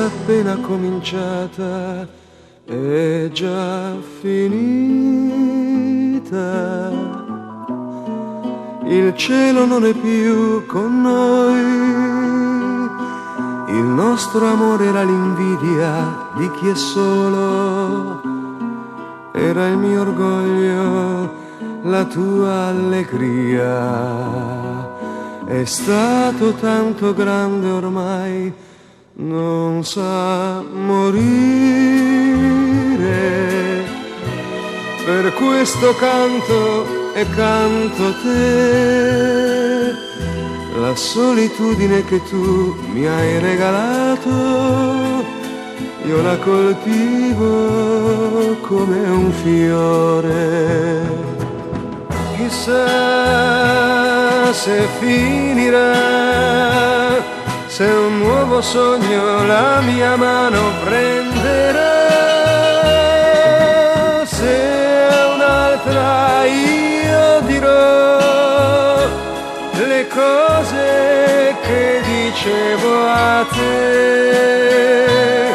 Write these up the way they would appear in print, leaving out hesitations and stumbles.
appena cominciata è già finita. Il cielo non è più con noi, il nostro amore era l'invidia di chi è solo, era il mio orgoglio, la tua allegria. È stato tanto grande ormai, non sa morire. Per questo canto e canto te, la solitudine che tu mi hai regalato, io la coltivo come un fiore. Chissà se finirà, se un nuovo sogno la mia mano prenderà, se un'altra io dirò le cose che dicevo a te,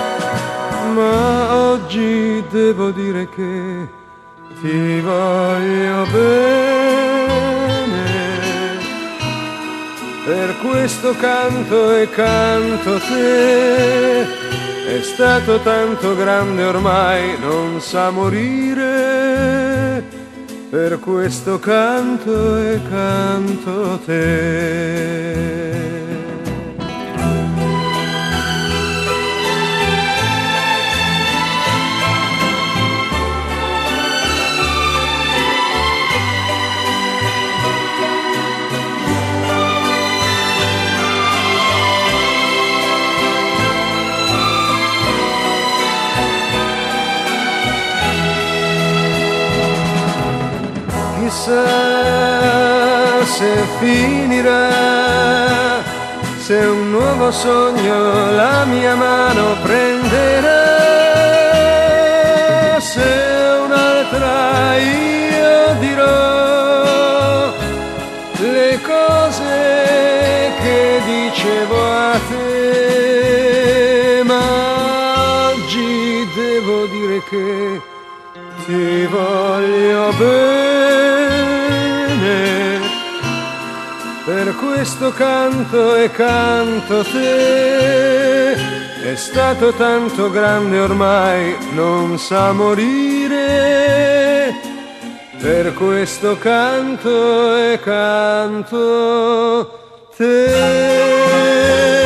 ma oggi devo dire che ti voglio bene. Per questo canto e canto te, è stato tanto grande ormai, non sa morire. Per questo canto e canto te. Chissà se finirà, se un nuovo sogno la mia mano prenderà, se un'altra io dirò le cose che dicevo a te, ma oggi devo dire che ti voglio bene. Per questo canto e canto te, è stato tanto grande ormai, non sa morire. Per questo canto e canto te.